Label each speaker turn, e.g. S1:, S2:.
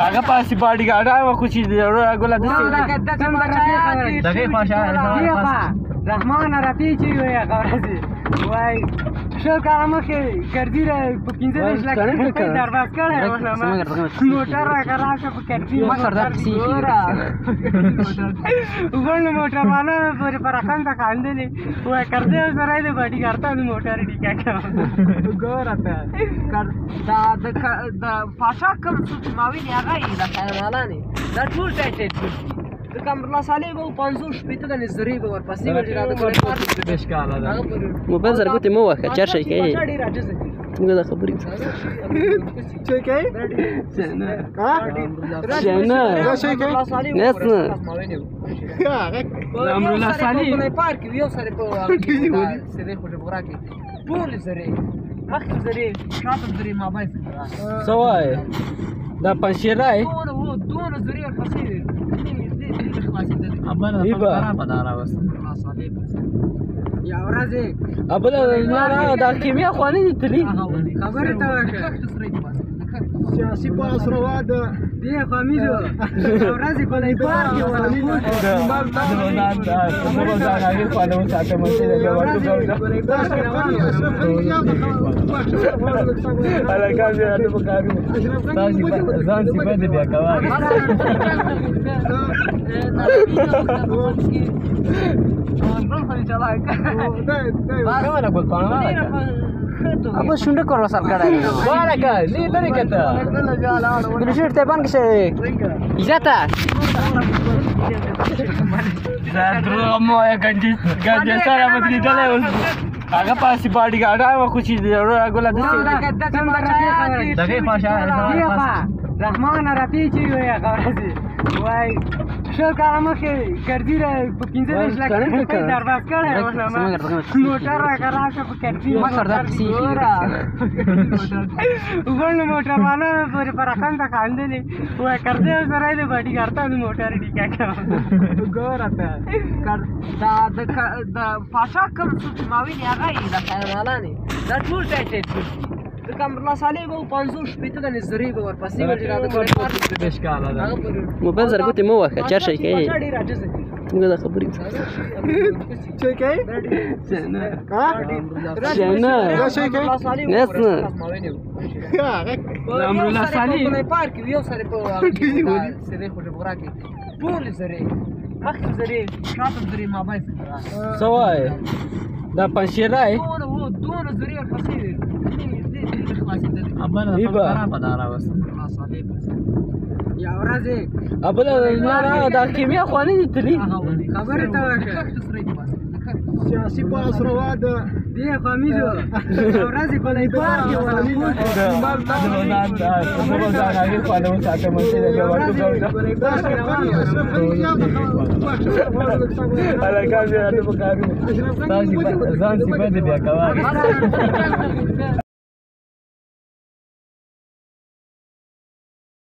S1: هغه پاسې باډي ګارډان وکړو چې ګله دغې
S2: رحمان رفیع چې وایي هغه ورځې وایي شل کاله مخکې کرزي په 25 لکه روپۍ درباس کړی موټر راکه راشه په کرزي غونډو موټروانانو پورې په رقم ته خندلې وایي کرزی سره یې د باډي ګارډان موټر ډیکه کړ. ګوره ته
S3: دا د پاشا کوم څه چې ما ویني هغه یې د خیرمالان دا ټول ټایټ ټایټ د امرالله صالح به 50 دنې زری به ورپسې وړي دا د
S4: موبایل سره ګوتې مه وهه چر شي کوي څنګه دا خبرې
S2: چې کوي
S4: نه نه
S1: امرالله صالح
S3: په پارک یو سره په سره خو جبرا کې ټول زری مخکې زری شاته زری ما باید
S1: څه وایې دا پنجشیرای
S3: دونه زری ورپسې
S1: دا کیمیا خو نه دي تللي
S2: خبرې ته وکړه سیاسي پاس روا ده دې خمیزو ورځې په پارک کې
S1: ځان صفت بیا کوه.
S4: ابو شونډه کور وسر کړه
S1: ورکه لې لري کته
S4: بلشیر ته بانک شه عزت
S1: زه مو ګنجي ګنجي سره بدلیدل هغه پاسې باډي ګارډان وکړو چې ګله دغې
S2: رحمان رفیع چې وایي هغه ورځې وایي شل کاله مخکې کرزي په 25 لکه روپۍ درباس کړی موټر راکه راشه په کرزي غونډو موټروانانو پورې په رقم ته خندلې وایي کرزی سره یې د باډي ګارډان موټر ډیکه کړ. ګوره ته
S3: دا د پاشا کوم څه چې ما ویني هغه یې د خیرمالان دا ټول ټایټ ټایټ د امرالله صالح به 50 دنې زری به ورپسې وړي دا د
S4: موبایل سره ګوتې مه وهه چر شي کوي څنګه دا خبرې
S2: چې کوي
S4: نه نه
S1: امرالله صالح
S3: په پارک یو سره په سره خو جبرا کې ټول زری مخکې زری شاته زری ما باید
S1: څه وایې دا پنجشیرای
S3: دونه زری ورپسې
S1: دا کیمیا خو نه دي تللي
S2: خبرې ته وکړه سیاسي پاس روا ده دې خمیزو ورځې په پارک کې
S1: ځان صفت بیا کوه.